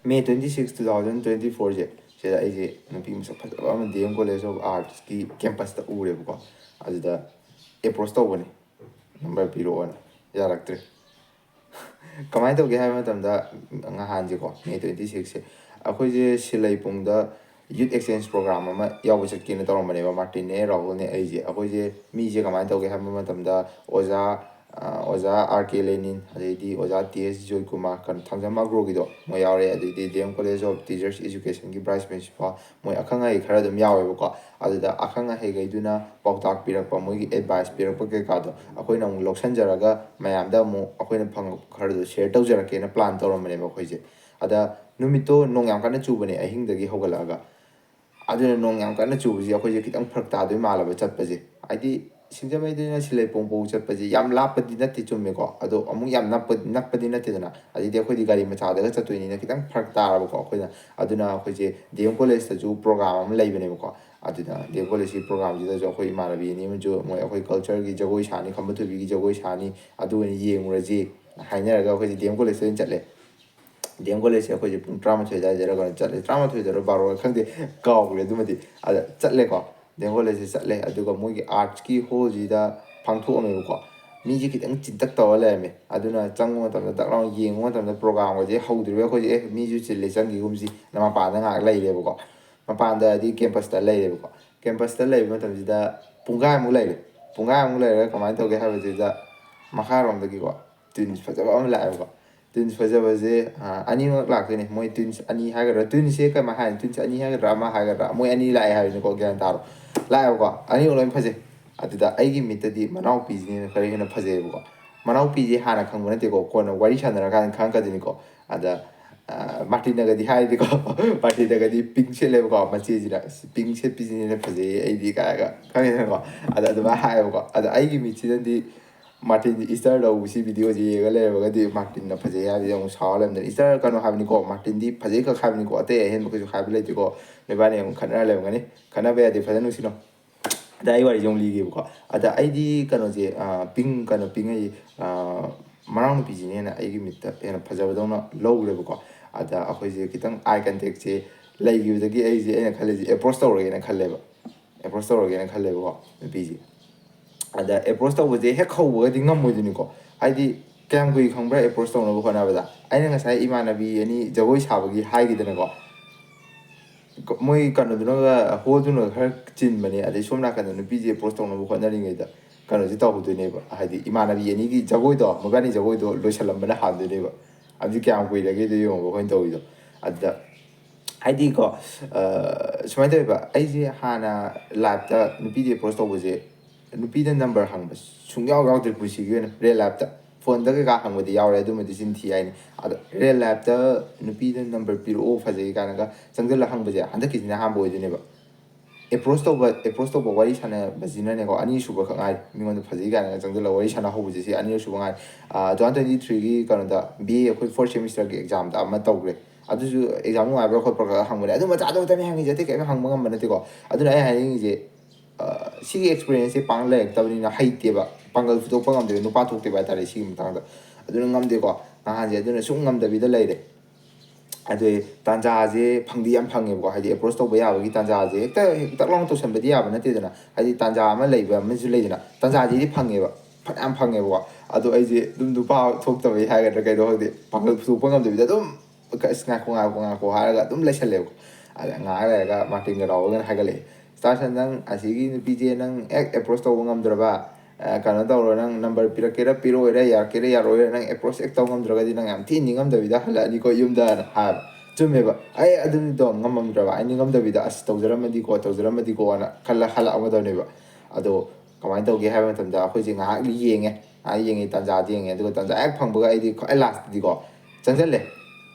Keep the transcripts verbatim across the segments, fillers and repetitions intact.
May twenty six, two thousand twenty four ꯁꯦ, ꯁꯤꯗ ꯑꯩꯁꯦ ꯅꯨꯄꯤ ꯃꯁꯛ ꯐꯖꯕ ꯑꯃ D M College of Arts ꯀꯤ campus ꯇ ꯎꯔꯦꯕꯀꯣ꯫ ꯑꯗꯨꯗ approach ꯇꯧꯕꯅꯤ, number ꯄꯤꯔꯛꯑꯣꯅ꯫ ꯌꯥꯔꯛꯇ꯭ꯔꯦ꯫ ꯀꯃꯥꯏꯅ ꯇꯧꯒꯦ ꯍꯥꯏꯕ ꯃꯇꯝꯗ, ꯅꯍꯥꯟꯁꯦꯀꯣ, May twenty six ꯁꯦ, ꯑꯩꯈꯣꯏꯁꯦ ꯁꯤꯂꯩꯄꯨꯡꯗ youth exchange program ꯑꯃ ꯌꯥꯎꯕ ꯆꯠꯀꯦꯅ ꯇꯧꯔꯝꯕꯅꯦꯕ꯫ ꯃꯥꯔꯇꯤꯟꯅꯦ, ꯔꯥꯍꯨꯜꯅꯦ, ꯑꯩꯁꯦ꯫ ꯑꯩꯈꯣꯏꯁꯦ ꯃꯤꯁꯦ ꯀꯃꯥꯏꯅ ꯇꯧꯒꯦ ꯍꯥꯏꯕ ꯃꯇꯝꯗ, ꯑꯣꯖꯥ ꯑ, ꯑꯣꯖꯥ R K Lenin, ꯑꯗꯩꯗꯤ ꯑꯣꯖꯥ T S ꯖꯣꯏꯀꯨꯃꯥꯔ, ꯀꯩꯅꯣ, ꯊꯥꯡꯖꯝ ꯑꯒ꯭ꯔꯣꯒꯤꯗꯣ, ꯃꯣꯏ ꯌꯥꯎꯔꯦ꯫ ꯑꯗꯩꯗꯤ D M College of Teachers Education ꯀꯤ vice principal, ꯃꯣꯏ ꯑꯈꯪ ꯑꯍꯩ ꯈꯔ ꯑꯗꯨꯝ ꯌꯥꯎꯋꯦꯕꯀꯣ꯫ ꯑꯗꯨꯗ ꯑꯈꯪ ꯑꯍꯩꯈꯩꯗꯨꯅ ꯄꯥꯎꯇꯥꯛ ꯄꯤꯔꯛꯄ, ꯃꯣꯏꯒꯤ advice ꯄꯤꯔꯛꯄ ꯀꯩꯀꯥꯗꯣ ꯑꯩꯈꯣꯏꯅ ꯑꯃꯨꯛ ꯂꯧꯁꯟꯖꯔꯒ, ꯃꯌꯥꯝꯗ ꯑꯃꯨꯛ ꯑꯩꯈꯣꯏꯅ ꯐꯪꯉꯛꯄ ꯈꯔꯗꯣ share ꯇꯧꯖꯔꯛꯀꯦꯅ plan ꯇꯧꯔꯝꯕꯅꯦꯕ ꯑꯩꯈꯣꯏꯁꯦ꯫ ꯑꯗ ꯅꯨꯃꯤꯠꯇꯣ ꯅꯣꯡ ꯌꯥꯝ ꯀꯟꯅ ꯆꯨꯕꯅꯦ, ꯑꯍꯤꯡꯗꯒꯤ ꯍꯧꯒꯠꯂꯛꯑꯒ꯫ ꯑꯗꯨꯅ ꯅꯣꯡ ꯌꯥꯝ ꯀꯟꯅ ꯆꯨꯕꯁꯦ ꯑꯩꯈꯣꯏꯁꯦ ꯈꯤꯇꯪ ꯐꯔꯛ ꯇꯥꯗꯣꯏ ꯃꯥꯜꯂꯕ ꯆꯠꯄꯁꯦ꯫ ꯍꯥꯏꯗꯤ, ꯁꯤꯡꯖꯃꯩꯗꯩꯅ ꯁꯤꯂꯩꯄꯣꯡ ꯐꯥꯎ ꯆꯠꯄꯁꯦ ꯌꯥꯝ ꯂꯥꯞꯄꯗꯤ ꯅꯠꯇꯦ, ꯆꯨꯝꯃꯦꯀꯣ, ꯑꯗꯣ ꯑꯃꯨꯛ ꯌꯥꯝ ꯅꯛꯄ-, ꯅꯛꯄꯗꯤ ꯅꯠꯇꯦꯗꯅ꯫ ꯑꯗꯩꯗꯤ ꯑꯩꯈꯣꯏꯗꯤ ꯒꯥꯔꯤ ꯃꯆꯥꯗꯒ ꯆꯠꯇꯣꯏꯅꯤꯅ ꯈꯤꯇꯪ ꯐꯔꯛ ꯇꯥꯔꯕꯀꯣ ꯑꯩꯈꯣꯏꯅ꯫ ꯑꯗꯨꯅ ꯑꯩꯈꯣꯏꯁꯦ D M College ꯇꯁꯨ program ꯑꯃ ꯂꯩꯕꯅꯦꯕꯀꯣ꯫ ꯑꯗꯨꯗ D M College ꯀꯤ program ꯁꯤꯗꯁꯨ ꯑꯩꯈꯣꯏ ꯏꯃꯥꯟꯅꯕꯤ ꯑꯅꯤ ꯑꯃꯁꯨ, ꯃꯣꯏ ꯑꯩꯈꯣꯏ culture ꯒꯤ ꯖꯒꯣꯏ ꯁꯥꯅꯤ, ꯈꯝꯕ ꯊꯣꯏꯕꯤꯒꯤ ꯖꯒꯣꯏ ꯁꯥꯅꯤ, ꯑꯗꯨ ꯑꯣꯏꯅ ꯌꯦꯡꯉꯨꯔꯁꯤ ꯍꯥꯏꯅꯔꯒ ꯑꯩꯈꯣꯏꯁꯦ D M College ꯇ ꯑꯣꯏꯅ ꯆꯠꯂꯦ꯫ D M College ꯁꯦ ꯑꯩꯈꯣꯏꯁꯦ ꯄꯨꯡ ꯇꯔꯥꯃꯥꯊꯣꯏ ꯑꯗꯨꯋꯥꯏꯗꯔ ꯀꯩꯅꯣ ꯆꯠꯂꯦ, ꯇꯔꯥꯃꯥꯊꯣꯏꯗꯔ ꯕꯥꯔꯣꯔ ꯈꯪꯗꯦ, ꯀꯥꯎꯈ꯭ꯔꯦ ꯑꯗꯨꯃꯗꯤ꯫ ꯑꯗ ꯆꯠꯂꯦꯀꯣ, D M College ꯁꯦ ꯆꯠꯂꯦ, ꯑꯗꯨꯒ ꯃꯣꯏꯒꯤ arts ꯀꯤ hall ꯁꯤꯗ ꯐꯝꯊꯣꯛꯑꯝꯃꯦꯕꯀꯣ꯫ ꯃꯤꯁꯦ ꯈꯤꯇꯪ ꯆꯤꯟꯇꯛ ꯇꯧꯔ ꯂꯩꯔꯝꯃꯦ꯫ ꯑꯗꯨꯅ ꯆꯪꯕ ꯃꯇꯝꯗ, ꯗꯛ ꯂꯥꯎꯅ ꯌꯦꯡꯕ ꯃꯇꯝꯗ, program ꯒꯁꯦ ꯍꯧꯗ꯭ꯔꯤꯕ ꯑꯩꯈꯣꯏꯁꯦ, "ꯑꯦ, ꯃꯤꯁꯨ ꯆꯤꯜꯂꯦ, ꯆꯪꯈꯤꯒꯨꯝꯁꯤ"ꯅ ꯃꯄꯥꯟꯗ ꯉꯥꯏꯍꯥꯛ ꯂꯩꯔꯦꯕꯀꯣ꯫ ꯃꯄꯥꯟꯗ ꯍꯥꯏꯗꯤ campus ꯇ ꯂꯩꯔꯦꯕꯀꯣ꯫ Campus ꯇ ꯂꯩꯕ ꯃꯇꯝꯁꯤꯗ ꯄꯨꯡꯈꯥꯏꯃꯨꯛ ꯂꯩꯔꯦ꯫ ꯄꯨꯡꯈꯥꯏꯃꯨꯛ ꯂꯩꯔꯒ ꯀꯃꯥꯏꯅ ꯇꯧꯒꯦ ꯍꯥꯏꯕꯁꯤꯗ, ꯃꯈꯥꯔꯣꯝꯗꯒꯤꯀꯣ, twins ꯐꯖꯕ ꯑꯃ ꯂꯥꯛꯑꯦꯕꯀꯣ꯫ Twins ꯐꯖꯕꯁꯦ, ꯑ, ꯑꯅꯤꯃꯛ ꯂꯥꯛꯇꯣꯏꯅꯦ꯫ ꯃꯣꯏ twins ꯑꯅꯤ ꯍꯥꯏꯒꯗ꯭ꯔꯥ, twins ꯁꯦ ꯀꯃꯥꯏ ꯍꯥꯏꯅꯤ, twins ꯑꯅꯤ ꯍꯥꯏꯒꯗ꯭ꯔꯥ, ꯑꯃ ꯍꯥꯏꯒꯗ꯭ꯔꯥ, ꯃꯣꯏ ꯑꯅꯤ ꯂꯥꯛꯑꯦ ꯍꯥꯏꯕꯅꯤꯀꯣ, ꯒ꯭ꯌꯥꯟ ꯇꯥꯔꯣ꯫ ꯂꯥꯛꯑꯦꯕꯀꯣ, ꯑꯅꯤꯃꯛ ꯂꯣꯏꯅ ꯐꯖꯩ꯫ ꯑꯗꯨꯗ ꯑꯩꯒꯤ ꯃꯤꯠꯇꯗꯤ ꯃꯅꯥꯎꯄꯤꯁꯤꯅ ꯈꯔ ꯍꯦꯟꯅ ꯐꯖꯩꯌꯦꯕꯀꯣ꯫ ꯃꯅꯥꯎꯄꯤꯁꯦ ꯍꯥꯟꯅ ꯈꯪꯕ ꯅꯠꯇꯦꯀꯣ, ꯀꯣꯟꯅ ꯋꯥꯔꯤ ꯁꯥꯟꯅꯔꯀꯥꯟꯗ ꯈꯪꯉꯛꯀꯗꯣꯏꯅꯤꯀꯣ꯫ ꯑꯗ, ꯑ, ꯃꯥꯔꯇꯤꯟꯅꯒꯗꯤ ꯍꯥꯏꯔꯗꯤꯀꯣ, ꯃꯥꯔꯇꯤꯟꯅꯒꯗꯤ pink ꯁꯦꯠꯂꯦꯕꯀꯣ, ꯃꯆꯦꯁꯤꯅ, "ꯑꯁ, pink ꯁꯦꯠꯄꯤꯁꯤꯅ ꯍꯦꯟꯅ ꯐꯖꯩꯌꯦ ꯑꯩꯗꯤ" ꯀꯥꯏꯅꯒ, ꯈꯪꯉꯦꯗꯅꯀꯣ꯫ ꯑꯗ ꯑꯗꯨꯃꯥꯏꯅ ꯍꯥꯏꯌꯦꯕꯀꯣ꯫ ꯑꯗ ꯑꯩꯒꯤ ꯃꯤꯠꯁꯤꯅꯗꯤ ꯃꯥꯔꯇꯤꯟ Easter ꯂꯧꯕꯁꯤ video ꯁꯤ ꯌꯦꯡꯉ ꯂꯩꯔꯝꯃꯒꯗꯤ ꯃꯥꯔꯇꯤꯟꯅ ꯐꯖꯩ ꯍꯥꯏꯕꯁꯤ ꯑꯃꯨꯛ ꯁꯥꯎꯔ ꯂꯩꯔꯝꯗꯣꯏꯅꯤ꯫ Easter ꯀꯩꯅꯣ ꯍꯥꯏꯕꯅꯤꯀꯣ, ꯃꯥꯔꯇꯤꯟꯗꯤ ꯐꯖꯩ ꯈꯛ ꯍꯥꯏꯕꯅꯤꯀꯣ, ꯑꯇꯩ ꯑꯍꯦꯟꯕ ꯀꯩꯁꯨ ꯍꯥꯏꯕ ꯂꯩꯇꯦꯀꯣ꯫ ꯅꯣꯏꯕꯥꯅꯤ ꯑꯃꯨꯛ ꯈꯠꯅꯔ ꯂꯩꯔꯝꯒꯅꯤ꯫ ꯈꯠꯅꯕ ꯌꯥꯗꯦ, ꯐꯖꯅ ꯅꯨꯡꯁꯤꯅꯧ꯫ ꯑꯗ ꯑꯩ ꯋꯥꯔꯤꯁꯦ ꯑꯃꯨꯛ ꯂꯤꯒꯦꯕꯀꯣ꯫ ꯑꯗ ꯑꯩꯗꯤ ꯀꯩꯅꯣꯁꯦ, ꯑ, pink, ꯀꯩꯅꯣ, pink ꯑꯩ, ꯑ, ꯃꯅꯥꯎꯅꯨꯄꯤꯁꯤꯅ ꯍꯦꯟꯅ ꯑꯩꯒꯤ ꯃꯤꯠꯇ ꯍꯦꯟꯅ ꯐꯖꯕꯗꯧꯅ ꯂꯧꯈ꯭ꯔꯦꯕꯀꯣ꯫ ꯑꯗ ꯑꯩꯈꯣꯏꯁꯦ ꯈꯤꯇꯪ ꯑꯥꯏ ꯀꯟꯇꯦꯛꯁꯦ ꯂꯩꯈꯤꯕꯗꯒꯤ ꯑꯩꯁꯦ, ꯑꯩꯅ ꯈꯜꯂꯤꯁꯦ ꯑꯦꯄ꯭ꯔꯣꯁ ꯇꯧꯔꯒꯦꯅ ꯈꯜꯂꯦꯕ, ꯑꯦꯄ꯭ꯔꯣꯁ ꯇꯧꯔꯒꯦꯅ ꯈꯜꯂꯦꯕꯀꯣ ꯅꯨꯄꯤꯁꯦ꯫ ꯑꯗ ꯑꯦꯄ꯭ꯔꯣꯁ ꯇꯧꯕꯁꯦ ꯍꯦꯛ ꯍꯧꯕꯒꯗꯤ ꯉꯝꯃꯣꯏꯗꯣꯏꯅꯤꯀꯣ꯫ ꯍꯥꯏꯗꯤ ꯀꯌꯥꯝ ꯀꯨꯏ ꯈꯪꯕ꯭ꯔꯥ ꯑꯦꯄ꯭ꯔꯣꯁ ꯇꯧꯅꯕ ꯍꯣꯠꯅꯕꯗ? ꯑꯩꯅ ꯉꯁꯥꯏ ꯏꯃꯥꯟꯅꯕꯤ ꯑꯅꯤ ꯖꯒꯣꯏ ꯁꯥꯕꯒꯤ ꯍꯥꯏꯈꯤꯗꯅꯀꯣ, ꯃꯣꯏ ꯀꯩꯅꯣꯗꯨꯅꯒ, ꯍꯣꯜꯗꯨꯅ ꯈꯔ ꯆꯤꯟꯕꯅꯦ, ꯑꯗꯩ ꯁꯣꯝ ꯅꯥꯀꯟꯗ ꯅꯨꯄꯤꯁꯦ ꯑꯦꯄ꯭ꯔꯣꯁ ꯇꯧꯅꯕ ꯍꯣꯠꯅꯔꯤꯉꯩꯗ ꯀꯩꯅꯣꯁꯦ ꯇꯧꯍꯧꯗꯣꯏꯅꯦꯕ, ꯍꯥꯏꯗꯤ ꯏꯃꯥꯟꯅꯕꯤ ꯑꯅꯤꯒꯤ ꯖꯒꯣꯏꯗꯣ, ꯃꯣꯏꯕꯥꯅꯤ ꯖꯒꯣꯏꯗꯣ ꯂꯣꯏꯁꯜꯂꯝꯕꯅ ꯍꯥꯟꯗꯣꯏꯅꯦꯕ꯫ ꯑꯗꯨꯗꯤ ꯀꯌꯥꯝ ꯀꯨꯏꯔꯒꯦꯗꯣ ꯌꯦꯡꯉꯣꯕ ꯑꯩꯈꯣꯏꯅ ꯇꯧꯔꯤꯗꯣ꯫ ꯑꯗꯨꯗ ꯍꯥꯏꯗꯤꯀꯣ, ꯁꯨꯃꯥꯏꯅ ꯇꯧꯋꯦꯕ, ꯑꯩꯁꯦ ꯍꯥꯟꯅ ꯂꯥꯏꯞꯇ ꯅꯨꯄꯤꯗꯤ ꯑꯦꯄ꯭ꯔꯣꯁ ꯇꯧꯕꯁꯦ, ꯅꯨꯄꯤꯗ ꯅꯝꯕꯔ ꯍꯪꯕ ꯁꯨꯡꯌꯥꯎ ꯌꯥꯎꯗ꯭ꯔꯤ ꯄꯨꯟꯁꯤꯒꯤ ꯑꯣꯏꯅ, ꯔꯤꯌꯦꯜ ꯂꯥꯏꯐꯇ꯫ ꯐꯣꯟꯗ ꯀꯩꯀꯥ ꯍꯪꯕꯗꯤ ꯌꯥꯎꯔꯦ, ꯑꯗꯨꯃꯗꯤ ꯆꯤꯟ ꯊꯤ ꯍꯥꯏꯅꯤ꯫ ꯑꯗꯣ ꯔꯤꯌꯦꯜ ꯂꯥꯏꯐꯇ ꯅꯨꯄꯤꯗ ꯅꯝꯕꯔ ꯄꯤꯔꯛꯑꯣ, ꯐꯖꯩ ꯀꯥꯏꯅꯒ ꯆꯪꯁꯤꯜꯂ ꯍꯪꯕꯁꯦ ꯍꯟꯗꯛꯀꯤꯁꯤꯅ ꯑꯍꯥꯟꯕ ꯑꯣꯏꯗꯣꯏꯅꯦꯕ꯫ ꯑꯦꯄ꯭ꯔꯣꯁ ꯇꯧꯕ, ꯑꯦꯄ꯭ꯔꯣꯁ ꯇꯧꯕ ꯋꯥꯔꯤ ꯁꯥꯟꯅꯕꯁꯤꯅꯅꯦꯀꯣ, ꯑꯅꯤꯁꯨꯕ ꯈꯛ ꯉꯥꯏꯔꯤ꯫ ꯃꯤꯉꯣꯟꯗ ꯐꯖꯩ ꯀꯥꯏꯅꯒ ꯆꯪꯁꯤꯜꯂꯒ ꯋꯥꯔꯤ ꯁꯥꯟꯅꯍꯧꯕꯁꯦ, ꯁꯤ ꯑꯅꯤꯔꯛꯁꯨꯕ ꯉꯥꯏꯔꯤ꯫ ꯇꯨ ꯊꯥꯎꯖꯟ ꯇ꯭ꯋꯦꯟꯇꯤ ꯊ꯭ꯔꯤꯒꯤ ꯀꯩꯅꯣꯗ, ꯕꯤ ꯑꯦ ꯑꯩꯈꯣꯏ ꯐꯣꯔꯠ ꯁꯦꯃꯤꯁꯇꯔꯒꯤ ꯑꯦꯛꯖꯥꯝꯗ ꯑꯃ ꯇꯧꯈ꯭ꯔꯦ꯫ ꯑꯗꯨꯁꯨ ꯑꯦꯛꯖꯥꯝ ꯅꯨꯡꯉꯥꯏꯕ꯭ꯔꯥ ꯈꯣꯠꯄ꯭ꯔꯥ ꯈꯛ ꯍꯪꯕꯅꯦ꯫ ꯑꯗꯨ ꯃꯆꯥꯗꯨ ꯈꯛꯇꯅꯦ ꯍꯪꯉꯤꯁꯦ, ꯑꯇꯩ ꯀꯔꯤꯝ ꯍꯪꯕ ꯉꯝꯕ ꯅꯠꯇꯦꯀꯣ꯫ ꯑꯗꯨꯅ ꯑꯩ ꯍꯥꯏꯅꯤꯡꯉꯤꯁꯦ, ꯁꯤꯒꯤ ꯑꯦꯛꯁꯄꯤꯔꯤꯌꯦꯟꯁꯁꯦ ꯄꯥꯡ ꯂꯩꯔꯛꯇꯕꯅꯤꯅ ꯍꯩꯇꯦꯕ, ꯄꯥꯡꯒꯜ ꯐꯨꯗꯣꯛꯄ ꯉꯝꯗꯦꯕ, ꯅꯨꯄꯥ ꯊꯣꯛꯇꯦꯕ ꯍꯥꯏꯇꯥꯔꯦ ꯁꯤꯒꯤ ꯃꯇꯥꯡꯗ꯫ ꯑꯗꯨꯅ ꯉꯝꯗꯦꯀꯣ, ꯅꯍꯥꯟꯁꯦ ꯑꯗꯨꯅ ꯁꯨꯝ ꯉꯝꯗꯕꯤꯗ ꯂꯩꯔꯦ꯫ ꯑꯗꯨ ꯇꯥꯟꯖꯥꯁꯦ ꯐꯪꯗꯤ ꯌꯥꯝ ꯐꯪꯉꯦꯕꯀꯣ, ꯍꯥꯏꯗꯤ ꯑꯦꯄ꯭ꯔꯣꯁ ꯇꯧꯕ ꯌꯥꯕꯒꯤ ꯇꯥꯟꯖꯥꯁꯦ ꯍꯦꯛꯇ, ꯍꯦꯛꯇ ꯂꯥꯎꯅ ꯇꯧꯁꯟꯕꯗꯤ ꯌꯥꯕ ꯅꯠꯇꯦꯗꯅ, ꯍꯥꯏꯗꯤ ꯇꯥꯟꯖꯥ ꯑꯃ ꯂꯩꯕ ꯑꯃꯁꯨ ꯂꯩꯗꯅ, ꯇꯥꯟꯖꯥꯁꯤꯗꯤ ꯐꯪꯉꯦꯕ, ꯐꯅꯌꯥꯝ ꯐꯪꯉꯦꯕꯀꯣ꯫ ꯑꯗꯣ ꯑꯩꯁꯦ ꯑꯗꯨꯝ ꯅꯨꯄꯥ ꯊꯣꯛꯇꯕꯩ ꯍꯥꯏꯒꯗ꯭ꯔꯥ ꯀꯩꯅꯣ ꯈꯪꯗꯦ, ꯄꯥꯡꯒꯜ ꯐꯨꯗꯣꯛꯄ ꯉꯝꯗꯕꯤꯗ ꯑꯗꯨꯝ ꯑꯁ, ꯉꯥꯏꯈꯣ, ꯉꯥꯏꯈꯣ, ꯉꯥꯏꯈꯣ ꯍꯥꯏꯔꯒ ꯑꯗꯨꯝ ꯂꯩꯁꯜꯂꯦꯕꯀꯣ꯫ ꯑꯗ ꯉꯥꯏꯍꯥꯛ ꯂꯩꯔꯒ ꯃꯥꯔꯇꯤꯟꯒ ꯔꯥꯍꯨꯜꯒꯅ ꯍꯥꯏꯒꯠꯂꯛꯑꯦ, "ꯁ꯭ꯇꯥꯔꯁꯟ, ꯅꯪ ꯑꯁꯤꯒꯤ ꯅꯨꯄꯤꯁꯦ ꯅꯪ ꯍꯦꯛ ꯑꯦꯄ꯭ꯔꯣꯁ ꯇꯧꯕ ꯉꯝꯗ꯭ꯔꯕ, ꯑ, ꯀꯩꯅꯣ ꯇꯧꯔꯣ, ꯅꯪ ꯅꯝꯕꯔ ꯄꯤꯔꯛꯀꯦꯔꯥ ꯄꯤꯔꯛꯑꯣꯏꯔꯥ, ꯌꯥꯔꯛꯀꯦꯔꯥ ꯌꯥꯔꯛꯑꯣꯏꯔꯥ, ꯅꯪ ꯑꯦꯄ꯭ꯔꯣꯁ ꯍꯦꯛ ꯇꯧ ꯉꯝꯗ꯭ꯔꯒꯗꯤ ꯅꯪ ꯌꯥꯝ ꯊꯤ ꯅꯤꯡꯉꯝꯗꯕꯤꯗ ꯍꯜꯂꯛꯑꯅꯤꯀꯣ ꯌꯨꯝꯗꯅ" ꯍꯥꯏꯕ꯫ ꯆꯨꯝꯃꯦꯕ꯫ ꯑꯩ ꯑꯗꯨꯗꯣ ꯉꯝꯃꯝꯗ꯭ꯔꯕ, ꯑꯩ ꯅꯤꯡꯉꯝꯗꯕꯤꯗ ꯑꯁ ꯇꯧꯖꯔꯝꯃꯗꯤꯀꯣ, ꯇꯧꯖꯔꯝꯃꯗꯤꯀꯣꯅ ꯈꯜꯂ ꯍꯜꯂꯛꯑꯝꯒꯗꯕꯅꯦꯕ꯫ ꯑꯗꯣ ꯀꯃꯥꯏꯅ ꯇꯧꯒꯦ ꯍꯥꯏꯕ ꯃꯇꯝꯗ ꯑꯩꯈꯣꯏꯁꯦ ꯉꯥꯏꯍꯥꯛ ꯌꯦꯡꯉꯦ, ꯉꯥꯏꯍꯥꯛ ꯌꯦꯡꯉꯦ, ꯇꯥꯟꯖꯥꯗꯤ ꯌꯦꯡꯉꯦ, ꯑꯗꯨꯒ ꯇꯥꯟꯖꯥ ꯍꯦꯛ ꯐꯪꯕꯒ ꯑꯩꯗꯤ ꯈ꯭ꯋꯥꯏ ꯂꯥꯁꯇꯗꯤꯀꯣ ꯆꯪꯁꯤꯜꯂꯦ꯫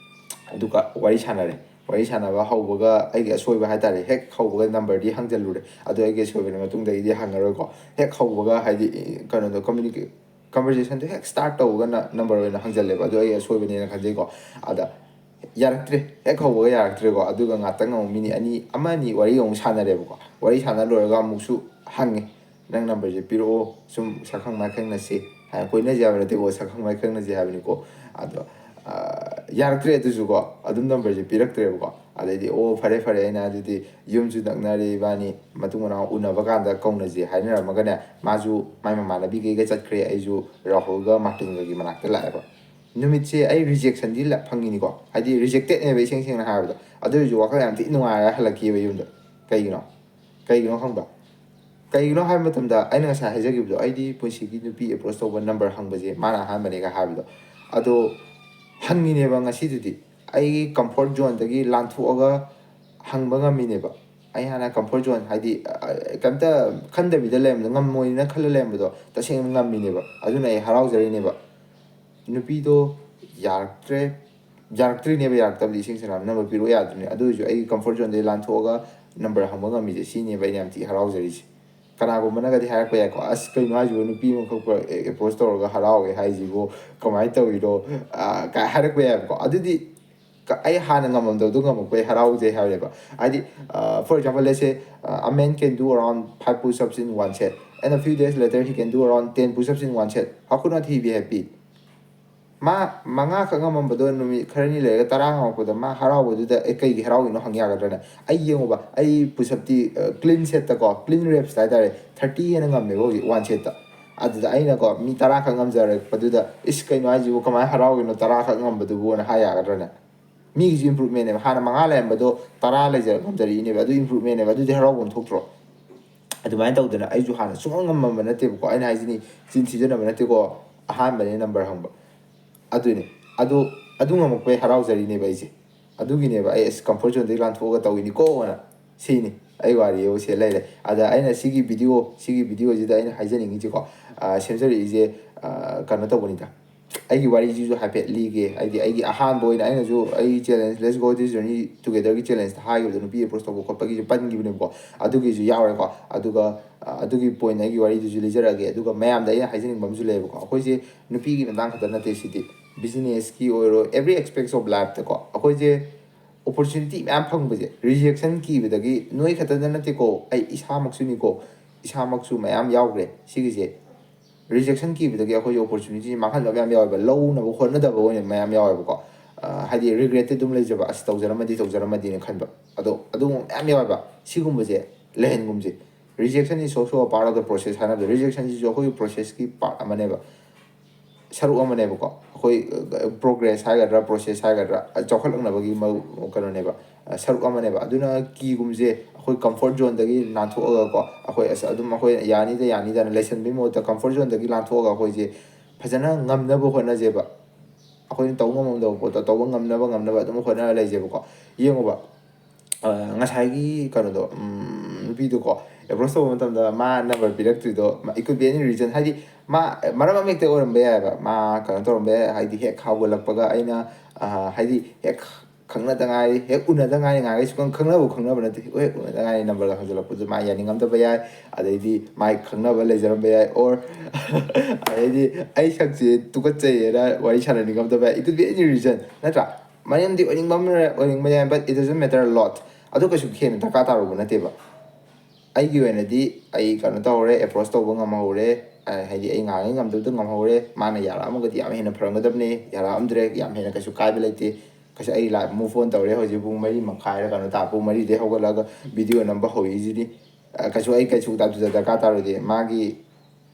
ꯑꯗꯨꯒ ꯋꯥꯔꯤ ꯁꯥꯟꯅꯔꯦ꯫ ꯋꯥꯔꯤ ꯁꯥꯟꯅꯕ ꯍꯧꯕꯒ ꯑꯩꯒꯤ ꯑꯁꯣꯏꯕ ꯍꯥꯏꯇꯥꯔꯦ, ꯍꯦꯛ ꯍꯧꯕꯒ ꯅꯝꯕꯔꯗꯤ ꯍꯪꯖꯜꯂꯨꯔꯦ꯫ ꯑꯗꯣ ꯑꯩꯒꯤ ꯑꯁꯣꯏꯕꯅꯤ, ꯃꯇꯨꯡꯗꯒꯤꯗꯤ ꯍꯪꯉꯔꯣꯏꯀꯣ꯫ ꯍꯦꯛ ꯍꯧꯕꯒ ꯍꯥꯏꯗꯤ, ꯀꯩꯅꯣꯗꯣ, ꯀꯝꯃ꯭ꯌꯨꯅꯤꯀꯦ-, ꯀꯟꯚꯔꯖꯦꯁꯟꯗꯣ ꯍꯦꯛ ꯁ꯭ꯇꯥꯔꯠ ꯇꯧꯕꯒ ꯅ-, ꯅꯝꯕꯔ ꯑꯣꯏꯅ ꯍꯪꯖꯜꯂꯦꯕ꯫ ꯑꯗꯣ ꯑꯩꯒꯤ ꯑꯁꯣꯏꯕꯅꯦꯅ ꯈꯟꯖꯩꯀꯣ꯫ ꯑꯗ ꯌꯥꯔꯛꯇ꯭ꯔꯦ꯫ ꯍꯦꯛ ꯍꯧꯕꯒ ꯌꯥꯔꯛꯇ꯭ꯔꯦꯀꯣ꯫ ꯑꯗꯨꯒ ꯉꯥꯛꯇꯪ ꯑꯃꯨꯛ ꯃꯤꯅꯤꯠ ꯑꯅꯤ, ꯑꯃ ꯑꯅꯤ ꯋꯥꯔꯤ ꯑꯃꯨꯛ ꯁꯥꯟꯅꯔꯦꯕꯀꯣ꯫ ꯋꯥꯔꯤ ꯁꯥꯟꯅ ꯂꯣꯏꯔꯒ ꯑꯃꯨꯛꯁꯨ ꯍꯪꯉꯦ, "ꯅꯪ ꯅꯝꯕꯔꯁꯦ ꯄꯤꯔꯛꯑꯣ, ꯁꯨꯝ ꯁꯛꯈꯪ ꯃꯥꯏꯈꯪꯅꯁꯤ"꯫ ꯍꯥꯏ, ꯀꯣꯏꯅꯁꯤ ꯍꯥꯏꯕ ꯅꯠꯇꯦꯀꯣ, ꯁꯛꯈꯪ ꯃꯥꯏꯈꯪꯅꯁꯤ ꯍꯥꯏꯕꯅꯤꯀꯣ꯫ ꯑꯗꯣ, ꯑ, ꯌꯥꯔꯛꯇ꯭ꯔꯦ꯫ ꯑꯗꯨꯁꯨꯀꯣ ꯑꯗꯨꯝ ꯅꯝꯕꯔꯁꯦ ꯄꯤꯔꯛꯇ꯭ꯔꯦꯕꯀꯣ꯫ ꯑꯗꯩꯗꯤ ꯑꯣ ꯐꯔꯦ ꯐꯔꯦ, ꯑꯩꯅ ꯑꯗꯨꯗꯤ ꯌꯨꯝꯁꯨ ꯅꯛꯅꯔꯦ, ꯏꯕꯥꯅꯤ ꯃꯇꯨꯡ ꯃꯅꯥꯎ ꯎꯅꯕ ꯀꯥꯟꯗ ꯀꯧꯅꯁꯦ ꯍꯥꯏꯅꯔꯝꯃꯒꯅꯦ, ꯃꯥꯁꯨ ꯃꯥꯏ ꯃꯃꯥꯟꯅꯕꯤꯈꯩꯒ ꯆꯠꯈ꯭ꯔꯦ, ꯑꯩꯁꯨ ꯔꯥꯍꯨꯜꯒ ꯃꯥꯔꯇꯤꯟꯒꯒꯤ ꯃꯅꯥꯛꯇ ꯂꯥꯛꯑꯦꯕ꯫ ꯅꯨꯃꯤꯠꯁꯦ ꯑꯩ ꯔꯤꯖꯦꯛꯁꯟꯗꯤ ꯐꯪꯉꯤꯅꯤꯀꯣ, ꯍꯥꯏꯗꯤ ꯔꯤꯖꯦꯛꯇꯦꯠꯅꯦꯕ ꯏꯁꯦꯡ ꯁꯦꯡꯅ ꯍꯥꯏꯔꯕꯗ꯫ ꯑꯗꯨ ꯑꯣꯏꯔꯁꯨ ꯋꯥꯈꯜ ꯌꯥꯝ ꯊꯤ ꯅꯨꯡꯉꯥꯏꯔꯒ ꯍꯜꯂꯛꯈꯤꯑꯕ ꯌꯨꯝꯗ꯫ ꯀꯩꯒꯤꯅꯣ ꯀꯩꯒꯤꯅꯣ ꯈꯪꯕ? ꯀꯩꯒꯤꯅꯣ ꯍꯥꯏꯕ ꯃꯇꯝꯗ, ꯑꯩꯅ ꯉꯁꯥꯏ ꯍꯥꯏꯖꯈꯤꯕꯗꯣ, ꯑꯩꯗꯤ ꯄꯨꯟꯁꯤꯒꯤ ꯅꯨꯄꯤ ꯑꯦꯄ꯭ꯔꯣꯁ ꯇꯧꯕ ꯅꯝꯕꯔ ꯍꯪꯕꯁꯦ ꯃꯥꯅ ꯑꯍꯥꯟꯕꯅꯦꯒ ꯍꯥꯏꯕꯗꯣ, ꯑꯗꯣ ꯍꯪꯉꯤꯅꯦꯕ ꯉꯁꯤꯗꯨꯗꯤ꯫ ꯑꯩꯒꯤ ꯀꯝꯐꯣꯔꯠ ꯖꯣꯟꯗꯒꯤ ꯂꯥꯟꯊꯣꯛꯑꯒ ꯍꯪꯕ ꯉꯝꯃꯤꯅꯦꯕ꯫ ꯑꯩ ꯍꯥꯟꯅ ꯀꯝꯐꯣꯔꯠ ꯖꯣꯟ, ꯍꯥꯏꯗꯤ ꯀꯩꯝꯇ ꯈꯟꯗꯕꯤꯗ ꯂꯩꯔꯝꯕꯗꯣ, ꯉꯝꯃꯣꯏꯅ ꯈꯜꯂ ꯂꯩꯔꯝꯕꯗꯣ, ꯇꯁꯦꯡꯅ ꯉꯝꯃꯤꯅꯦꯕ꯫ ꯑꯗꯨꯅ ꯑꯩ ꯍꯔꯥꯎꯖꯔꯤꯅꯦꯕ꯫ ꯅꯨꯄꯤꯗꯣ ꯌꯥꯔꯛꯇ꯭ꯔꯦ꯫ ꯌꯥꯔꯛꯇ꯭ꯔꯤꯅꯦꯕ, ꯌꯥꯔꯛꯇꯕꯗꯤ ꯏꯁꯦꯡ ꯁꯦꯡꯅ ꯅꯝꯕꯔ ꯄꯤꯔꯛꯑꯣ ꯌꯥꯗ꯭ꯔꯤꯅꯦ꯫ ꯑꯗꯨ ꯑꯣꯏꯔꯁꯨ ꯑꯩꯒꯤ ꯀꯝꯐꯣꯔꯠ ꯖꯣꯟꯗꯒꯤ ꯂꯥꯟꯊꯣꯛꯑꯒ ꯅꯝꯕꯔ ꯍꯪꯕ ꯉꯝꯃꯤꯁꯦ, ꯁꯤꯅꯦꯕ ꯑꯩꯅ ꯌꯥꯝ ꯊꯤ ꯍꯔꯥꯎꯖꯔꯤꯁꯦ꯫ ꯀꯅꯥꯒꯨꯝꯕꯅꯒꯗꯤ ꯍꯥꯏꯔꯛꯄ ꯌꯥꯏꯀꯣ, "ꯑꯁ, ꯀꯩꯅꯣ ꯍꯥꯏꯁꯤꯕꯣ, ꯅꯨꯄꯤ ꯑꯃꯈꯛ ꯑꯦꯄ꯭ꯔꯣꯁ ꯇꯧꯔꯒ ꯍꯔꯥꯎꯋꯦ ꯍꯥꯏꯁꯤꯕꯨ, ꯀꯃꯥꯏꯅ ꯇꯧꯔꯤꯅꯣ?" ꯑꯥ, ꯀꯥꯏ ꯍꯥꯏꯔꯛꯄ ꯌꯥꯏꯕꯀꯣ꯫ ꯑꯗꯨꯗꯤ ꯀ-, ꯑꯩ ꯍꯥꯟꯅ ꯉꯝꯃꯝꯗꯕꯗꯣ ꯉꯝꯃꯛꯄꯩ ꯍꯔꯥꯎꯖꯩ ꯍꯥꯏꯕꯅꯦꯕ꯫ ꯍꯥꯏꯗꯤ, for example, let's say, a man can do around five push-ups in one set, and a few days later he can do around ten push-ups in one set. How could not he be happy? ꯃꯥ ꯃꯉꯥꯈꯛ ꯉꯝꯃꯝꯕꯗꯣ ꯅꯨꯃꯤꯠ ꯈꯔꯅꯤ ꯂꯩꯔꯒ ꯇꯔꯥ ꯉꯝꯃꯛꯄꯗ ꯃꯥ ꯍꯔꯥꯎꯕꯗꯨꯗ, "ꯑꯦ, ꯀꯩꯒꯤ ꯍꯔꯥꯎꯔꯤꯅꯣ?" ꯍꯪ ꯌꯥꯒꯗ꯭ꯔꯅꯦ? ꯑꯩ ꯌꯦꯡꯉꯨꯕ, ꯑꯩ ꯄꯨꯁꯞꯇꯤ, ꯑ, ꯀ꯭ꯂꯤꯟ ꯁꯦꯠꯇꯀꯣ, ꯀ꯭ꯂꯤꯟ ꯔꯦꯞꯁꯇ ꯍꯥꯏꯇꯥꯔꯦ, ꯊꯥꯔꯇꯤ ꯍꯦꯟꯅ ꯉꯝꯃꯦꯕ ꯍꯧꯖꯤꯛ ꯋꯥꯟ ꯁꯦꯠꯇ꯫ ꯑꯗꯨꯗ ꯑꯩꯅꯀꯣ, ꯃꯤ ꯇꯔꯥꯈꯛ ꯉꯝꯖꯔꯛꯄꯗꯨꯗ, "ꯏꯁ, ꯀꯩꯅꯣ ꯍꯥꯏꯁꯤꯕꯨ, ꯀꯃꯥꯏꯅ ꯍꯔꯥꯎꯔꯤꯅꯣ ꯇꯔꯥꯈꯛ ꯉꯝꯕꯗꯨꯕꯨꯅ" ꯍꯥꯏ ꯌꯥꯒꯗ꯭ꯔꯅꯦ? ꯃꯤꯒꯤꯁꯨ ꯏꯝꯄ꯭ꯔꯨꯚꯃꯦꯟꯅꯦꯕ꯫ ꯍꯥꯟꯅ ꯃꯉꯥ ꯂꯩꯔꯝꯕꯗꯣ ꯇꯔꯥ ꯂꯩꯖꯔ-, ꯉꯝꯖꯔꯛꯏꯅꯦꯕ꯫ ꯑꯗꯨ ꯏꯝꯄ꯭ꯔꯨꯚꯃꯦꯟꯅꯦꯕ꯫ ꯑꯗꯨꯗꯤ ꯍꯔꯥꯎꯐꯝ ꯊꯣꯛꯇ꯭ꯔꯣ? ꯑꯗꯨꯃꯥꯏꯅ ꯇꯧꯗꯅ ꯑꯩꯁꯨ ꯍꯥꯟꯅ ꯁꯨꯡꯉꯝ ꯉꯝꯃꯝꯕ ꯅꯠꯇꯦꯕꯀꯣ꯫ ꯑꯩꯅ ꯍꯥꯏꯁꯤꯅꯤ, ꯆꯤꯟ ꯊꯤꯖꯟꯅꯕ ꯅꯠꯇꯦꯀꯣ, ꯑꯍꯥꯟꯕꯅꯦ ꯅꯝꯕꯔ ꯍꯪꯕ꯫ ꯑꯗꯨꯅꯤ꯫ ꯑꯗꯨ, ꯑꯗꯨ ꯉꯝꯃꯛꯄꯩ ꯍꯔꯥꯎꯖꯔꯤꯅꯦꯕ ꯑꯩꯁꯦ꯫ ꯑꯗꯨꯒꯤꯅꯦꯕ ꯑꯩ ꯑꯁ ꯀꯝꯐꯣꯔꯠ ꯖꯣꯟꯗꯒꯤ ꯂꯥꯟꯊꯣꯛꯑꯒ ꯇꯧꯏꯅꯤꯀꯣꯅ꯫ ꯁꯤꯅꯤ ꯑꯩ ꯋꯥꯔꯤ ꯑꯃ ꯁꯦ ꯂꯩꯔꯦ꯫ ꯑꯗ ꯑꯩꯅ ꯁꯤꯒꯤ ꯚꯤꯗꯤꯑꯣ, ꯁꯤꯒꯤ ꯚꯤꯗꯤꯑꯣꯁꯤꯗ ꯑꯩꯅ ꯍꯥꯏꯖꯅꯤꯡꯉꯤꯁꯦꯀꯣ, ꯑ, ꯁꯦꯝꯖꯔꯛꯏꯁꯦ, ꯑ, ꯀꯩꯅꯣ ꯇꯧꯕꯅꯤꯗ꯫ ꯑꯩꯒꯤ ꯋꯥꯔꯤꯁꯤꯁꯨ ꯍꯥꯏꯐꯦꯠ ꯂꯤꯒꯦ꯫ ꯍꯥꯏꯗꯤ ꯑꯩꯒꯤ ꯑꯍꯥꯟꯕ ꯑꯣꯏꯅ ꯑꯩꯅꯁꯨ ꯑꯩ challenge, "Let's go this journey together"ꯒꯤ challengeꯇ ꯍꯥꯏꯈꯤꯕꯗꯣ, ꯅꯨꯄꯤ ꯑꯦꯄ꯭ꯔꯣꯁ ꯇꯧꯕ ꯈꯣꯠꯄꯒꯤꯁꯨ ꯄꯟꯈꯤꯕꯅꯦꯕꯀꯣ꯫ ꯑꯗꯨꯒꯤꯁꯨ ꯌꯥꯎꯔꯦꯀꯣ꯫ ꯑꯗꯨꯒ, ꯑ, ꯑꯗꯨꯒꯤ ꯄꯣꯏꯟ ꯑꯩꯒꯤ ꯋꯥꯔꯤꯗꯨꯁꯨ ꯂꯤꯖꯔꯛꯑꯒꯦ꯫ ꯑꯗꯨꯒ ꯃꯌꯥꯝꯗ ꯑꯩꯅ ꯍꯥꯏꯖꯅꯤꯡꯕ ꯑꯃꯁꯨ ꯂꯩꯌꯦꯕꯀꯣ꯫ ꯑꯩꯈꯣꯏꯁꯦ ꯅꯨꯄꯤꯒꯤ ꯃꯇꯥꯡ ꯈꯛꯇ ꯅꯠꯇꯦ ꯁꯤꯗꯤ, ꯕꯤꯖꯤꯅꯦꯁꯀꯤ ꯑꯣꯏꯔꯣ, every aspects of lifeꯇꯀꯣ꯫ ꯑꯩꯈꯣꯏꯁꯦ opportunity ꯃꯌꯥꯝ ꯐꯪꯕꯁꯦ, rejection ꯀꯤꯕꯗꯒꯤ, ꯅꯣꯏ ꯈꯛꯇꯗ ꯅꯠꯇꯦꯀꯣ, ꯑꯩ ꯏꯁꯥꯃꯛꯁꯨꯅꯤꯀꯣ, ꯏꯁꯥꯃꯛꯁꯨ ꯃꯌꯥꯝ ꯌꯥꯎꯈ꯭ꯔꯦ ꯁꯤꯒꯤꯁꯦ꯫ Rejection ꯀꯤꯕꯗꯒꯤ ꯑꯩꯈꯣꯏꯁꯦ opportunity ꯃꯥꯡꯍꯟꯕ ꯃꯌꯥꯝ ꯌꯥꯎꯋꯦꯕ, ꯂꯧꯅꯕ ꯍꯣꯠꯅꯗꯕ ꯑꯣꯏꯅ ꯃꯌꯥꯝ ꯌꯥꯎꯋꯦꯕꯀꯣ꯫ ꯍꯥꯏꯗꯤ ꯔꯤꯒ꯭ꯔꯦꯠꯇꯤ ꯑꯗꯨꯝ ꯂꯩꯖꯕ, ꯑꯁ, ꯇꯧꯖꯔꯝꯃꯗꯤ, ꯇꯧꯖꯔꯝꯃꯗꯤꯅ ꯈꯟꯕ꯫ ꯑꯗꯣ ꯑꯗꯨꯒꯨꯝꯕ ꯃꯌꯥꯝ ꯌꯥꯎꯋꯦꯕ꯫ ꯁꯤꯒꯨꯝꯕꯁꯦ ꯂꯩꯍꯟꯒꯨꯝꯁꯦ꯫ Rejection is also a part of the process ꯍꯥꯏꯅꯕꯗꯣ, ꯔꯤꯖꯦꯛꯁꯟꯁꯤꯁꯨ ꯑꯩꯈꯣꯏꯒꯤ ꯄ꯭ꯔꯣꯁꯦꯁꯀꯤ ꯄꯥꯔꯠ ꯑꯃꯅꯦꯕ, ꯁꯔꯨꯛ ꯑꯃꯅꯦꯕꯀꯣ꯫ ꯑꯩꯈꯣꯏ ꯄ꯭ꯔꯣꯒ꯭ꯔꯦꯁ ꯍꯥꯏꯒꯗ꯭ꯔꯥ, ꯄ꯭ꯔꯣꯁꯦꯁ ꯍꯥꯏꯒꯗ꯭ꯔꯥ, ꯆꯥꯎꯈꯠꯂꯛꯅꯕꯒꯤ ꯃ-, ꯀꯩꯅꯣꯅꯦꯕ, ꯁꯔꯨꯛ ꯑꯃꯅꯦꯕ꯫ ꯑꯗꯨꯅ ꯀꯤꯒꯨꯝꯁꯦ ꯑꯩꯈꯣꯏ ꯀꯝꯐꯣꯔꯠ ꯖꯣꯟꯗꯒꯤ ꯅꯥꯟꯊꯣꯛꯑꯒꯀꯣ, ꯑꯩꯈꯣꯏ, "ꯑꯁ, ꯑꯗꯨꯝ ꯑꯩꯈꯣꯏ ꯌꯥꯅꯤꯗ, ꯌꯥꯅꯤꯗꯅ" ꯂꯩꯁꯟꯕꯒꯤ ꯃꯍꯨꯠꯇ ꯀꯝꯐꯣꯔꯠ ꯖꯣꯟꯗꯒꯤ ꯂꯥꯟꯊꯣꯛꯑꯒ ꯑꯩꯈꯣꯏꯁꯦ ꯐꯖꯅ ꯉꯝꯅꯕ ꯍꯣꯠꯅꯁꯦꯕ꯫ ꯑꯩꯈꯣꯏꯅ ꯇꯧ ꯉꯝꯃꯝꯗꯕ ꯄꯣꯠꯇꯣ ꯇꯧꯕ ꯉꯝꯅꯕ, ꯉꯝꯅꯕ ꯑꯗꯨꯝ ꯍꯣꯠꯅꯔ ꯂꯩꯁꯦꯕꯀꯣ꯫ ꯌꯦꯡꯉꯨꯕ, ꯑ, ꯉꯁꯥꯏꯒꯤ ꯀꯩꯅꯣꯗꯣ, ꯎꯝ, ꯅꯨꯄꯤꯗꯣꯀꯣ, ꯑꯦꯄ꯭ꯔꯣꯁ ꯇꯧꯕ ꯃꯇꯝꯗ ꯃꯥ ꯅꯝꯕꯔ ꯄꯤꯔꯛꯇ꯭ꯔꯤꯗꯣ, ꯃ-, it could be any reason, ꯍꯥꯏꯗꯤ ꯃꯥ ꯃꯔꯝ ꯑꯃ ꯍꯦꯛꯇ ꯑꯣꯏꯔꯝꯕ ꯌꯥꯏꯑꯕ꯫ ꯃꯥ ꯀꯩꯅꯣ ꯇꯧꯔꯝꯕ ꯌꯥꯏ, ꯍꯥꯏꯗꯤ ꯍꯦꯛ ꯍꯧꯒꯠꯂꯛꯄꯒ ꯑꯩꯅ, ꯑ, ꯍꯥꯏꯗꯤ ꯍꯦꯛ ꯈꯪꯅꯗ ꯉꯥꯏꯔꯤ, ꯍꯦꯛ ꯎꯅꯗ ꯉꯥꯏꯔꯤ, ꯉꯥꯏꯔꯤ, ꯁꯨꯈꯪ ꯈꯪꯅꯕ ꯈꯪꯅꯕ ꯅꯠꯇꯦ, ꯍꯦꯛ ꯎꯅꯗ ꯉꯥꯏꯔꯤ ꯅꯝꯕꯔꯒ ꯍꯪꯖꯜꯂꯛꯄꯗꯨ ꯃꯥ ꯌꯥꯅꯤꯡꯉꯝꯗꯕ ꯌꯥꯏ, ꯑꯗꯩꯗꯤ ꯃꯥꯏ ꯈꯪꯅꯕ ꯂꯩꯖꯔꯝꯕ ꯌꯥꯏ, or ꯑꯗꯩꯗꯤ ꯑꯩ ꯁꯛꯁꯦ ꯇꯨꯀꯠꯆꯩꯌꯦꯅ ꯋꯥꯔꯤ ꯁꯥꯟꯅꯅꯤꯡꯉꯝꯗꯕ ꯌꯥꯏ, it could be any reason, ꯅꯠꯇ꯭ꯔꯥ? ꯃꯔꯝꯗꯤ ꯑꯣꯏꯅꯤꯡꯕ ꯑꯃ ꯑꯣꯏꯅꯤꯡꯕ ꯌꯥꯏ, but it doesn't matter a lot. ꯑꯗꯨ ꯀꯩꯁꯨ ꯍꯦꯟꯅ ꯗꯔꯀꯥꯔ ꯇꯥꯔꯨꯕ ꯅꯠꯇꯦꯕ꯫ ꯑꯩꯒꯤ ꯑꯣꯏꯅꯗꯤ ꯑꯩ ꯀꯩꯅꯣ ꯇꯧꯍꯧꯔꯦ, ꯑꯦꯄ꯭ꯔꯣꯁ ꯇꯧꯕ ꯉꯝꯍꯧꯔꯦ, ꯑ, ꯍꯥꯏꯗꯤ ꯑꯩ ꯉꯥꯡꯉꯤ ꯉꯝꯗꯕꯗꯣ ꯉꯝꯍꯧꯔꯦ꯫ ꯃꯥꯅ ꯌꯥꯔꯛꯑꯝꯃꯒꯗꯤ ꯌꯥꯝ ꯍꯦꯟꯅ ꯐꯔꯝꯒꯗꯕꯅꯦ, ꯌꯥꯔꯛꯑꯝꯗ꯭ꯔꯦ, ꯌꯥꯝ ꯍꯦꯟꯅ ꯀꯩꯁꯨ ꯀꯥꯏꯕ ꯂꯩꯇꯦ꯫ ꯀꯩꯁꯨ ꯑꯩ ꯂꯥꯏꯐ ꯃꯨꯚ ꯑꯣꯟ ꯇꯧꯔꯦ꯫ ꯍꯧꯖꯤꯛ ꯄꯨꯡ ꯃꯔꯤ ꯃꯈꯥꯏꯔ ꯀꯩꯅꯣ ꯇꯥ, ꯄꯨꯡ ꯃꯔꯤꯗꯩ ꯍꯧꯒꯠꯂꯒ ꯚꯤꯗꯤꯑꯣ ꯅꯝꯕ ꯍꯧꯔꯛꯏꯁꯤꯗꯤ꯫ ꯑ, ꯀꯩꯁꯨ ꯑꯩ ꯀꯩꯁꯨ ꯑꯗꯨꯗ ꯗꯔꯀꯥꯔ ꯇꯥꯔꯣꯏꯗꯤ꯫ ꯃꯥꯒꯤ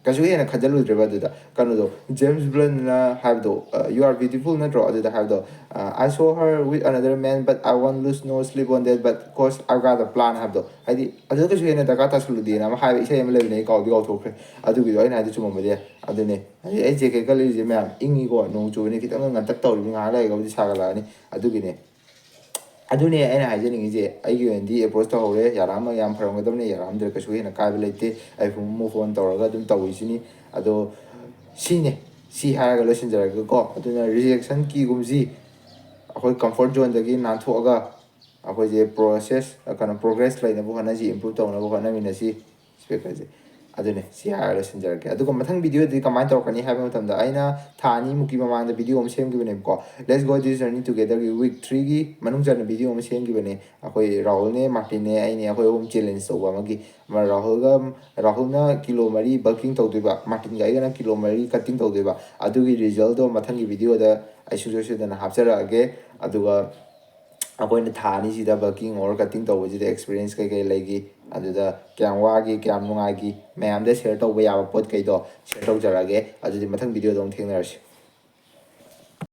ꯀꯩꯁꯨ ꯍꯦꯟꯅ ꯈꯟꯖꯜꯂꯨꯗ꯭ꯔꯦꯕ ꯑꯗꯨꯗ꯫ ꯀꯩꯅꯣꯗꯣ, ꯖꯦꯝꯁ ꯕ꯭ꯂꯟꯅ ꯍꯥꯏꯕꯗꯣ, ꯑ, "You are beautiful" ꯅꯠꯇ꯭ꯔꯣ ꯑꯗꯨꯗ ꯍꯥꯏꯕꯗꯣ? ꯑ, "I saw her with another man, but I won't lose no sleep on that, but 'cause I've got a plan" ꯍꯥꯏꯕꯗꯣ꯫ ꯍꯥꯏꯗꯤ ꯑꯗꯨꯗ ꯀꯩꯁꯨ ꯍꯦꯟꯅ ꯗꯔꯀꯥꯔ ꯇꯥꯁꯜꯂꯨꯗꯦꯅ ꯑꯃ ꯍꯥꯏꯕ ꯏꯁꯩ ꯑꯃ ꯂꯩꯕꯅꯦ, ꯑꯩ ꯀꯥꯎꯗꯤ ꯀꯥꯎꯊꯣꯛꯈ꯭ꯔꯦ꯫ ꯑꯗꯨꯒꯤꯗꯣ ꯑꯩꯅ ꯍꯥꯏꯗꯤ ꯆꯨꯝꯃꯝꯕꯗꯤ ꯌꯥꯏ꯫ ꯑꯗꯨꯅꯦ꯫ ꯍꯥꯏꯗꯤ ꯑꯩ ꯖꯦꯀꯦꯠꯀ ꯂꯤꯠꯂꯤꯁꯦ ꯃꯌꯥꯝ ꯏꯪꯉꯤꯀꯣ, ꯅꯣꯡ ꯆꯨꯕꯅꯤ, ꯈꯤꯇꯪ ꯉꯟꯇꯛ ꯇꯧꯔꯤꯕꯅꯤ, ꯉꯥꯏꯍꯥꯛ ꯂꯩꯔꯒꯕꯨꯗꯤ ꯁꯥꯒꯠꯂꯛꯑꯅꯤ꯫ ꯑꯗꯨꯒꯤꯅꯦ꯫ ꯑꯗꯨꯅꯦ ꯑꯩꯅ ꯍꯥꯏꯖꯅꯤꯡꯉꯤꯁꯦ, ꯑꯩꯒꯤ ꯑꯣꯏꯅꯗꯤ ꯑꯦꯄ꯭ꯔꯣꯁ ꯇꯧꯍꯧꯔꯦ, ꯌꯥꯔꯛꯑꯝꯃꯒ ꯌꯥꯝ ꯐꯔꯝꯒꯗꯕꯅꯦ, ꯌꯥꯔꯛꯑꯝꯗ꯭ꯔꯦ ꯀꯩꯁꯨ ꯍꯦꯟꯅ ꯀꯥꯏꯕ ꯂꯩꯇꯦ, ꯑꯩ ꯃꯨꯚ ꯑꯣꯟ ꯇꯧꯔꯒ ꯑꯗꯨꯝ ꯇꯧꯔꯤꯁꯤꯅꯤ꯫ ꯑꯗꯣ ꯁꯤꯅꯦ, ꯁꯤ ꯍꯥꯏꯔꯒ ꯂꯣꯏꯁꯤꯟꯖꯔꯒꯦꯀꯣ꯫ ꯑꯗꯨꯅ ꯔꯤꯖꯦꯛꯁꯟ ꯀꯤꯒꯨꯝꯁꯤ ꯑꯩꯈꯣꯏ ꯀꯝꯐꯣꯔꯠ ꯖꯣꯟꯗꯒꯤ ꯅꯥꯟꯊꯣꯛꯑꯒ ꯑꯩꯈꯣꯏꯁꯦ ꯄ꯭ꯔꯣꯁꯦꯁ, ꯀꯩꯅꯣ, ꯄ꯭ꯔꯣꯒ꯭ꯔꯦꯁ ꯂꯩꯅꯕ ꯍꯣꯠꯅꯁꯤ, ꯏꯝꯄ꯭ꯔꯨꯚ ꯇꯧꯅꯕ ꯍꯣꯠꯅꯃꯤꯟꯅꯁꯤ꯫ ꯁ꯭ꯄꯦꯛ ꯍꯥꯏꯁꯦ꯫ ꯑꯗꯨꯅꯦ, ꯁꯤ ꯍꯥꯏꯔꯒ ꯂꯣꯏꯁꯤꯟꯖꯔꯒꯦ꯫ ꯑꯗꯨꯒ ꯃꯊꯪ ꯚꯤꯗꯤꯑꯣꯗꯤ ꯀꯃꯥꯏꯅ ꯇꯧꯔꯛꯀꯅꯤ ꯍꯥꯏꯕ ꯃꯇꯝꯗ, ꯑꯩꯅ ꯊꯥ ꯑꯅꯤꯃꯨꯛꯀꯤ ꯃꯃꯥꯡꯗ ꯚꯤꯗꯤꯑꯣ ꯑꯃ ꯁꯦꯝꯈꯤꯕꯅꯦꯕꯀꯣ, "Let's go this journey together"ꯒꯤ ꯋꯤꯛ ꯊ꯭ꯔꯤꯒꯤ ꯃꯅꯨꯡ ꯆꯟꯅ ꯚꯤꯗꯤꯑꯣ ꯑꯃ ꯁꯦꯝꯈꯤꯕꯅꯦ꯫ ꯑꯩꯈꯣꯏ ꯔꯥꯍꯨꯜꯅꯦ, ꯃꯥꯔꯇꯤꯟꯅꯦ, ꯑꯩꯅꯦ, ꯑꯩꯈꯣꯏ ꯑꯍꯨꯝ ꯆꯦꯂꯦꯟꯖ ꯇꯧꯕ ꯑꯃꯒꯤ꯫ ꯑꯃ ꯔꯥꯍꯨꯜꯒ, ꯔꯥꯍꯨꯜꯅ ꯀꯤꯂꯣ ꯃꯔꯤ ꯕꯜꯀꯤꯡ ꯇꯧꯗꯣꯏꯕ, ꯃꯥꯔꯇꯤꯟꯒ ꯑꯩꯒꯅ ꯀꯤꯂꯣ ꯃꯔꯤ ꯀꯠꯇꯤꯡ ꯇꯧꯗꯣꯏꯕ꯫ ꯑꯗꯨꯒꯤ ꯔꯤꯖꯜꯗꯣ ꯃꯊꯪꯒꯤ ꯚꯤꯗꯤꯑꯣꯗ ꯑꯩ ꯁꯨꯡꯁꯣꯏ ꯁꯣꯏꯗꯅ ꯍꯥꯞꯆꯔꯛꯑꯒꯦ꯫ ꯑꯗꯨꯒ ꯑꯩꯈꯣꯏꯅ ꯊꯥ ꯑꯅꯤꯁꯤꯗ bulking or cutting ꯇꯧꯕꯁꯤꯗ experience ꯀꯩ ꯀꯩ ꯂꯩꯈꯤ, ꯑꯗꯨꯗ ꯀꯌꯥꯝ ꯋꯥꯈꯤ, ꯀꯌꯥꯝ ꯅꯨꯡꯉꯥꯏꯈꯤ, ꯃꯌꯥꯝꯗ share ꯇꯧꯕ ꯌꯥꯕ ꯄꯣꯠ ꯀꯩꯗꯣ share ꯇꯧꯖꯔꯛꯑꯒꯦ꯫ ꯑꯗꯨꯗꯤ ꯃꯊꯪ video ꯗ ꯑꯃꯨꯛ ꯊꯦꯡꯅꯔꯁꯤ꯫